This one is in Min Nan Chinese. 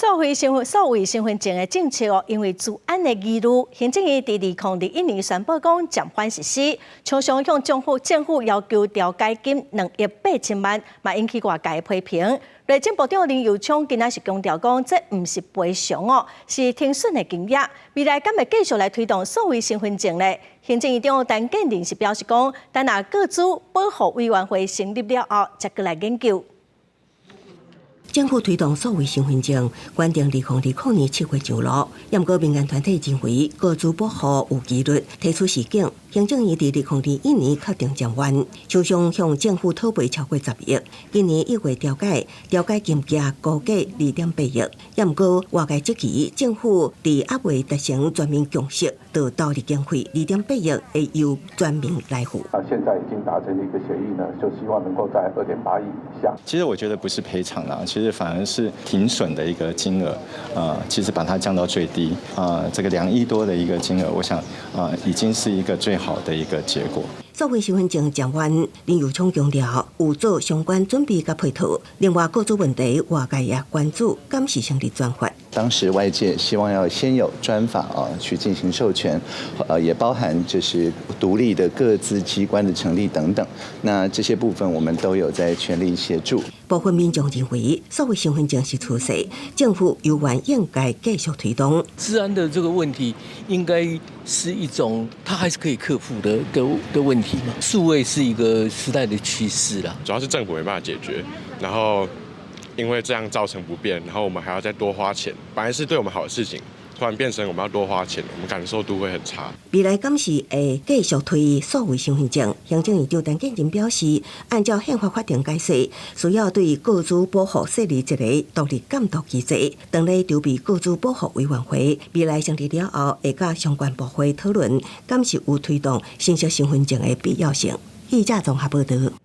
數位身份證的政策哦，因為資安的疑慮，行政院佇2021年宣布講暫緩實施，廠商向政府要求調解金2億8千萬，嘛引起外界批評。內政部長林右昌今仔是強調講，這毋是賠償哦，是停損的金額。未來敢會繼續來推動數位身份證咧？行政院長陳建仁是表示講，等若個資保護委員會成立了後，才閣來研究。政府推動數位身份證，原定2020年7月上路，毋過民間團體認為個資保護有疑慮，提出申請。行政院佇2021年確定暫緩，廠商向政府討賠超過10億。今年1月調解，調解金額估計2.8億。毋過外界質疑政府佇猶未達成全民共識，就投入經費2.8億，會由全民來付。啊，現在已經達成一個協議呢，就希望能夠在2.8億以下。其實我覺得不是賠償啦，其實反而是停損的一個金額，啊，其實把它降到最低，啊，這個2億多的一個金額，我想啊，已經是一個最好的一個結果。數位身份證暫緩，林右昌強調有做相關準備佮配套。另外，個資問題外界也關注，敢是成立專法。當時外界希望要先有專法啊，去進行授權，也包含就是獨立的個資機關的成立等等。那這些部分我們都有在全力協助。部分民眾認為，數位身份證是趨勢，政府猶原應該繼續推動。資安的這個問題，應該是一種，它還是可以克服的問題嘛。數位是一個時代的趨勢啦。主要是政府沒辦法解決，然後因為這樣造成不便，然後我們還要再多花錢，本來是對我們好的事情，突然變成我們要多花錢，我們感受度會很差。未來敢是會繼續推數位身份證？行政院長陳建仁表示，按照憲法法定解釋，需要對個資保護設立一個獨立監督機制。當咧籌備個資保護委員會，未來成立了後，會佮相關部會討論，敢是有推動新式身份證的必要性。記者綜合報道。